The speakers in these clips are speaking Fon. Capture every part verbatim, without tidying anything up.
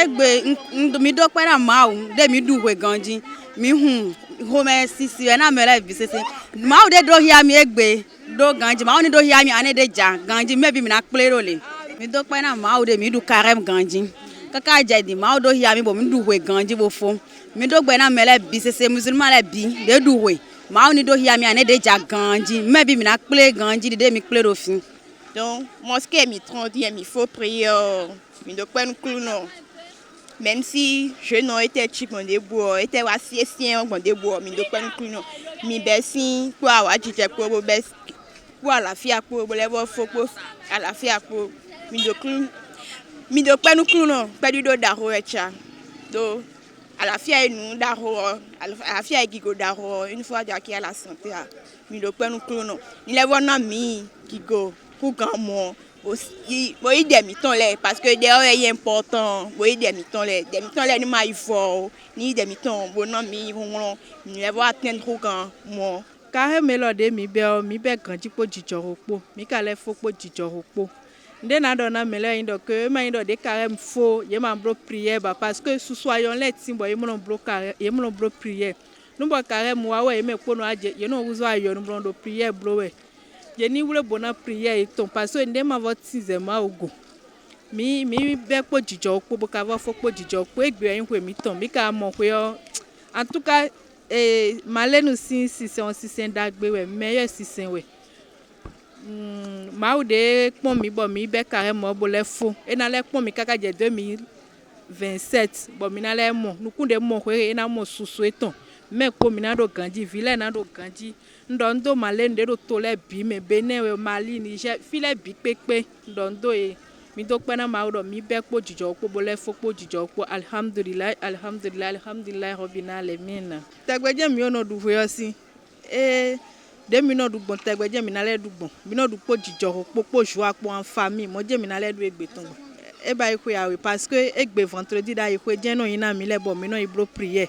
Égbé, mi ɖó kpɛ́ ná Mawu ɖé mi ɖu hwe ganjí, mi hun xomɛ sisi wɛ ná mɛ lɛ́ɛ bǐ sese. Mawu ɖé ɖó hia mi égbé ɖó ganjí, Mawu ní ɖó hia mi ané ɖé ja ganjí, mɛ bǐ mi ná kplé ɖó le. Mi dó kpɛ́ ná Mawu ɖé mi ɖu karɛ́m ganjí, káká jɛ din Mawu ɖó hia mi bɔ mi ɖu hwe ganjí bó fó. Mi ɖó gbɛ ná mɛ lɛ́ɛ bǐ sese, musulman lɛ́ɛ bǐ ɖě ɖu hwe. Mawu ní ɖó hia mi ané ɖé ja ganjí, mɛ bǐ mi ná kplé ganjí ɖiɖé mi kplé ɖo fí. Donc, mosquée mi trente yɛ mi fo prière, mi ɖo kpɛ́ nú Klúnɔ. Même si jeune ɔ́ étɛ́ cí gbɔn ɖěbǔ ɔ́, étɛ́ wá syɛ́syɛ́ ɔ́ gbɔn ɖěbǔ ɔ́, mi ɖo kpɛ́ nú Klúnɔ. Mi bɛ́ sín kpó awǎjijɛ kpó bó bɛ́ kpó alafia kpó bó lɛ́ vɔ́ fó kpó alafia kpó. Mi ɖo klú mi ɖo kpɛ́ nú Klúnɔ, kpɛ́ɖíɖó ɖaxó wɛ ca. Ɖó alafia e nǔ ɖaxó ɔ́, alafia e gigo ɖaxó ɔ́, une fois déjà qu'il y a la santé a, mi ɖo kpɛ́ nú Klúnɔ. Ní lɛ́ vɔ́ ná mǐ gigo kú gan mɔ bó yí ɖɛ mǐtɔn lɛ́ɛ, parce que ɖɛ ɔ́ wɛ nyí important, bó yí ɖɛ mǐtɔn lɛ́ɛ, ɖɛ mǐtɔn lɛ́ɛ ní ma yi vɔ ó, ní yí ɖɛ mǐtɔn bó ná mǐ yi hlɔ́nhlɔ́n, mǐ lɛ́ vɔ́ atɛ́n xó gan mɔ. Karɛ́m élɔ́ ɖě mǐ bɛ́ ɔ́, mǐ bɛ́ ganjí kpó jijɔxo kpó. Mǐ ka lɛ́ fó kpó jijɔxo kpó. Nǔɖé ná ɖɔ ná mɛ lɛ́ɛ nyí ɖɔ ke é ma nyí ɖɔ ɖě karɛ́m fó, yě ma bló priyɛ́ ba, parce que susu ayɔ lɛ́ɛ tín bɔ yě mɔ nɔ bló karɛ́ yě mɔ nɔ bló priyɛ́. Nú bɔ karɛ́m wá wɛ yě mɛ kpó nɔ wá jɛ, yě nɔ húzú ayɔ nú bɔ nɔ ɖo priyɛ́ bló wɛ. Yě ní wlé bǒ ná priyɛ́ yětɔn, parce que nǔɖé ma vɔ tín zɛ Mawu go. Mǐ mǐ bɛ́ kpó jijɔxo kpó bó ka vɔ́ fó kpó jijɔxo kpó, égbé wɛ nyí xwe mǐtɔn, mǐ ka mɔ xwe ɔ́. En tout cas, Malenu sín sinsɛn ɔ́ sinsɛn ɖagbe wɛ, mɛyɔ́ sinsɛn wɛ. Mawu ɖě kpɔ́n mǐ bɔ mǐ bɛ́ karɛ́m ɔ́ bó lɛ́ fó. É ná lɛ́ kpɔ́n mǐ káká jɛ deux mille vingt-sept, bɔ mǐ ná lɛ́ mɔ nukún ɖě mɔ xwé é ná mɔ susu étɔn. Mɛ kpo mǐ ná ɖo ganjí, vǐ lɛ́ɛ ná ɖo ganjí. Un ɖɔ un dó Malenu ɖě ɖo to lɛ́ɛ bǐ mɛ, Benɛ́ wɛ, Mali, Nizɛ́ɛ, fí lɛ́ɛ bǐ kpékpé. Un ɖɔ un dó e. Mi dó kpɛ́ ná Mawu ɖɔ mǐ bɛ́ kpó jijɔxo kpó bó lɛ́ fó kpó jijɔxo kpó. Alhamdulilayi, alhamdulilayi, alhamdulilayi, Rɔbina Lɛmina. Tɛgbɛ jɛ́n mǐ nɔ ɖu hwe ɔ́ sín. Ée ɖě mi nɔ ɖu gbɔn tɛgbɛ jɛ́n mǐ ná lɛ́ ɖu gbɔn. Mǐ nɔ ɖu kpó jijɔxo kpó kpó joie kpó en famille, mɔ̌ jɛ́n mǐ ná lɛ́ ɖu égbé tɔn gbɔn. É ba yi xwe awě, parce que égbé vendredi ɖ'ayǐ xwe jɛ́n nɔ nyi ná mǐ lɛ́ɛ bɔ mǐ nɔ yi bló prière.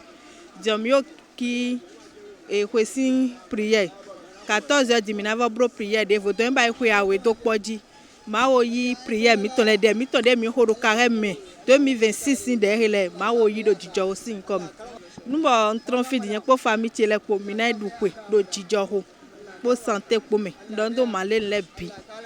Diɔ mǐ ɖo ki e xwe sín prière. Quatorze heures din mǐ ná vɔ bló prière ɖěvo, dɔn é ba yi xwe awě dó kpɔ́ jí. Mawu yí prière mǐtɔn lɛ́ɛ ɖɛ mǐtɔn ɖě mǐ xo ɖo Karɛ́m mɛ deux mille vingt-six sín ɖɛ̌ he lɛ́ɛ, Mawu yí ɖo jijɔxo sín nyǐkɔ mɛ. Nú bɔ un tlɔ́n fí din, nyɛ kpó famille ce lɛ́ɛ kpó, mǐ ná yi ɖu xwe ɖo jijɔxo kpó santé kpó mɛ. Un ɖɔ un dó Malenu lɛ́ɛ bǐ.